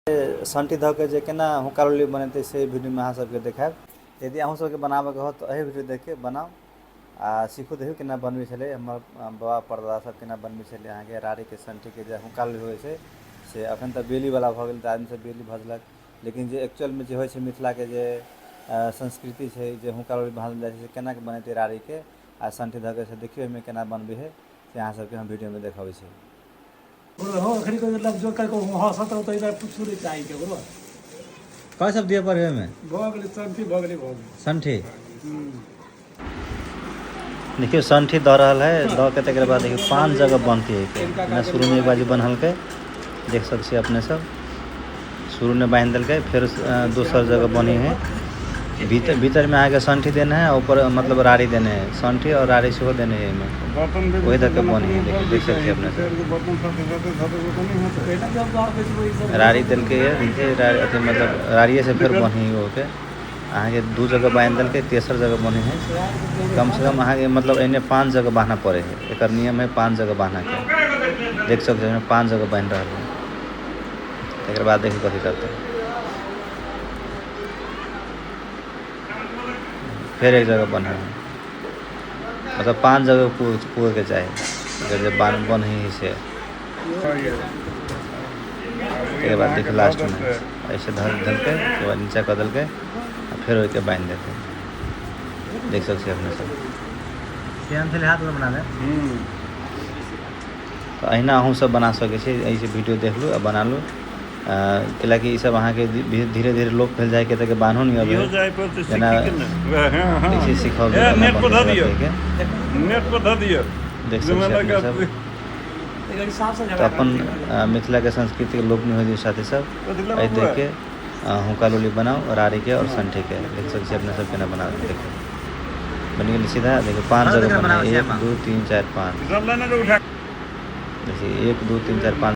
संठी धऽ के जे केना हुक्का लोली बनेतै से वीडियोमे अहाँ सबके देखायब। यदि अहूँ सबके बनाबऽके होत तऽ एहि वीडियो देखके बनाउ आ सीखू। देखियौ केना बनबै छलै हमर बाबा परदादा सब, केना बनबै छलै अहाँके राड़ीके संठीके जे हुक्का लोली होइ छै। से अखन तऽ बेलीवला भऽ गेल तऽ आदमी सब बेली भजलक, लेकिन जे एक्चुअलमे जे होइ छै, मिथिलाके जे संस्कृति छै, जे हुक्का लोली भाँजल जाइ छै, से केना कऽ बनेतै राड़ीके आ संठी धऽ के, से देखियौ एहिमे केना बनबै हइ, से अहाँ सबके हम वीडियोमे देखबै छी। कथी सब दिअ पड़ै ओहिमे? भऽ गेलै संठी, भऽ गेलै, भऽ गेलै संठी। देखियौ, संठी दऽ रहल है। दऽ के तकर बाद देखियौ, पाँच जगह बनती है के शुरूमे एक बाजी बन्हलकै, देख सकै छियै अपने सब। शुरूमे बान्हि देलकै, फेर दोसर जगह बनी है। भीतर भीतरमे अहाँके संठी देने है, ऊपर मतलब राड़ी देने है। संठी आओर राड़ी सेहो देने है एहिमे, ओहि दऽ के बनी है। देखियौ, देख सकै छियै अपने सब। राड़ी देलकै ये, देखिए अथी मतलब राड़िए से फेर बनी ओके। अहाँके दू जगह बान्हि देलकै, तेसर जगह बनी है। कम से कम अहाँके मतलब एन्ने पाँच जगह बान्हऽ पड़ै है। एकर नियम है पाँच जगह बान्हऽके। देख सकै छियै, पाँच जगह बान्हि रहल है। तकर बाद देखियौ कथी करतै। फेर एक जगह बन्है है, मतलब पाँच जगह पूरके चाही एकर जे बन्है है से। तकर बाद देखियौ, लास्टमे ऐसे धर देलकै, तकर बाद नीचा कऽ देलकै आ फेर ओहिके बान्हि देलकै। देख सकै छियै अपने सब। हाथ बना दे। तऽ अहिना अहूँ सब बना सकै छी। एहिसँ वीडियो देख लू आ बना लू, कैलाकि ई सब अहाँके धीरे धीरे लोप भेल जाइ के तऽ बान्हो नहि अबै जेना देखिए, सिखल नेट पर धऽ दियौ, नेट पर धऽ दियौ। देख सकै छी अपने सब। तऽ अपन मिथिलाके संस्कृतिके लोप नहि होइ दियौ साथी सब। एहि देख के हुक्का लोली बनाउ राड़ीके आओर संठीके। देख सकै छी अपने सब केना बना। देखियौ, बनि गेलै सीधा। देखियौ, पाँच जगह बने, एक, दू, तीन, चारि, पाँच। देखिए, एक, दू, तीन, चारि, पाँच।